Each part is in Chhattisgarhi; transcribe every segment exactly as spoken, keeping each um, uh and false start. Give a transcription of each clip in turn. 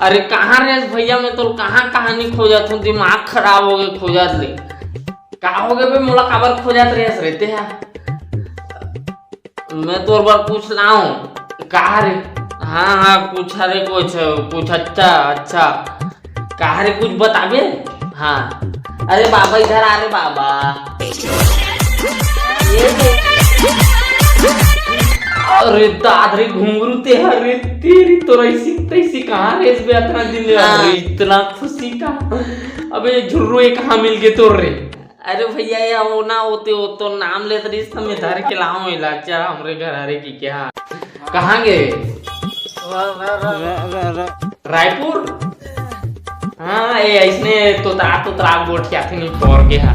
अरे कहाँ रेहेस भैया, मैं तोर कहाँ कहाँ नहीं खोजत हूँ, दिमाग खराब हो गए खोजत ले। का हो गए बे, मोला काबर खोजत रेहेस रे तेहा? मैं तोर बर कुछ लाऊं। का रे? हाँ हाँ, कुछ, अरे कुछ, कुछ अच्छा अच्छा। का रे, कुछ बताबे? हाँ। अरे बाबा, इधर आ रे बाबा। ये दे। अरे दाद रे घुंगरू ते हर रे, तेरी तोर ऐसी तैसी कहाँ रेहेस बे अतना दिन ले? हाँ। अरे इतना खुशी का। अबे झुर्रू ये कहाँ मिल गए तोर रे? अरे भैया, ये वो ना होते, वो तो नाम लेत रहिस त मैं धर के लाऊं एला, चल हमरे घर हरे की क्या? कहाँ गए? रायपुर? हाँ, ये ऐसने तोतरा तोतरा गोठिया थे नहीं तोर के हा।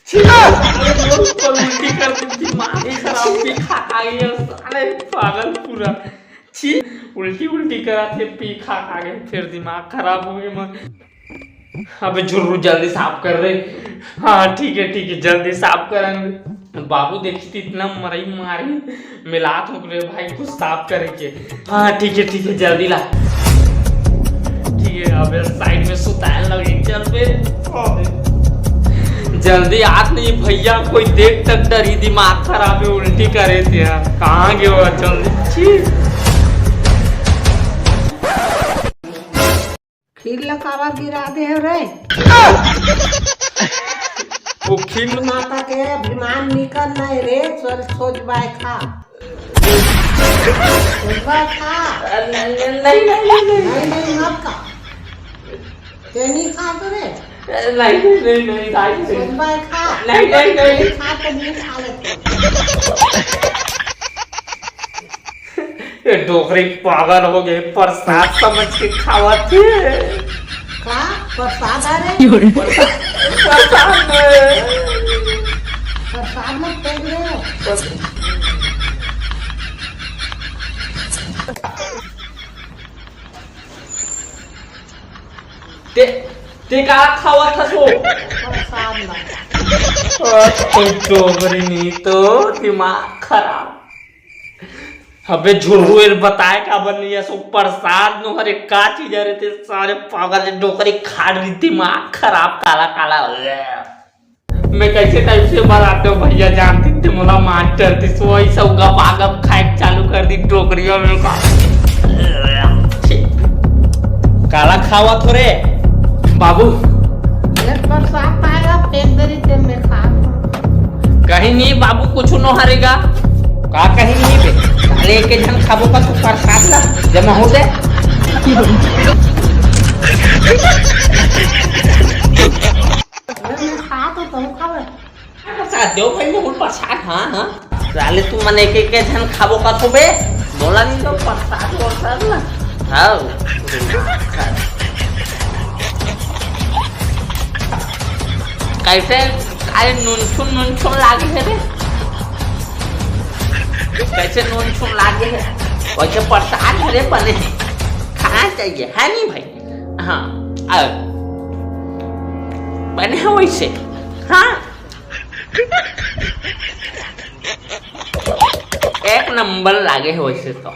छी, ऊपर उल्टी कर दी, दिमाग ही खराब, पी खा खा गई है, साले पागल पूरा। छी, उल्टी उल्टी करा थे, पी खा खा गए, फिर दिमाग खराब हो गए। अबे झुर्रू जल्दी साफ कर रे। हाँ ठीक है ठीक है, जल्दी साफ करेंगे। बाबू देखी तो इतना मरई मारी मिलात हो रे भाई, कुछ साफ करे के। हाँ ठीक है ठीक है, जल्दी ला। ठीक है, अबे साइड में सुताए लगे, चल बे। जल्दी आत नहीं भैया, कोई देख तक डरी, दिमाग खराब है, उल्टी करे थे यार। कहाँ गए हो जल्दी? छी। खीर ला काबर गिरा दे हो रे? वो खीर माता के अभिमान निकल नहीं रे, सोच सोच बाय खा। सोच बाय खा। नहीं, नहीं, नहीं, नहीं, नहीं। नहीं, नहीं, मत खा। ते नहीं खा तो रे। नहीं, नहीं, नहीं, नहीं, दाई, नहीं। सोच बाय खा। नहीं, नहीं, नहीं। खा तो नहीं खा लेते। ये डोकरी पागल हो गए, प्रसाद समझ के खावत है। का? प्रसाद आ रे? प्रसाद में। प्रसाद में फेंक दे। ते, ते का खावत हस वो? प्रसाद ला। ओ, तो डोकरी नहीं तो दिमाग खराब। अबे झुर्रू, ये बताए का बन, ये सो प्रसाद नो हरे का चीज हरे, ते सारे पागल है, डोकरी खाड़ रही, दिमाग खराब, काला काला हो गया। मैं कैसे टाइप से बनाते हो भैया, जानते थे मोला मास्टर थे, सो ऐसा गपा गप खाए चालू कर दी डोकरिया में का। काला खावा थोरे बाबू। एक प्रसाद पाएगा, फेंक दे रही तेल में खा। कहीं नहीं बाबू, कुछ नो हरेगा। का कहीं नहीं बे? साले एक झन खाबो का तू प्रसाद ला, जमा हो दे। अरे मैं खा तो तुम खावे। प्रसाद दो भाई, मैं प्रसाद, हाँ हाँ। साले तुमन एक एक झन खाबो का तो बे, बोला नहीं तो प्रसाद वरसाद ना। हाँ। कैसे? अरे नुनछुन नुनछुन लागे है रे। कैसे नुनछुन लागे है? वैसे प्रसाद हरे बने है, खाना चाहिए है नहीं भाई? हाँ। अब बने है वैसे। हाँ। एक नंबर लागे है वैसे तो।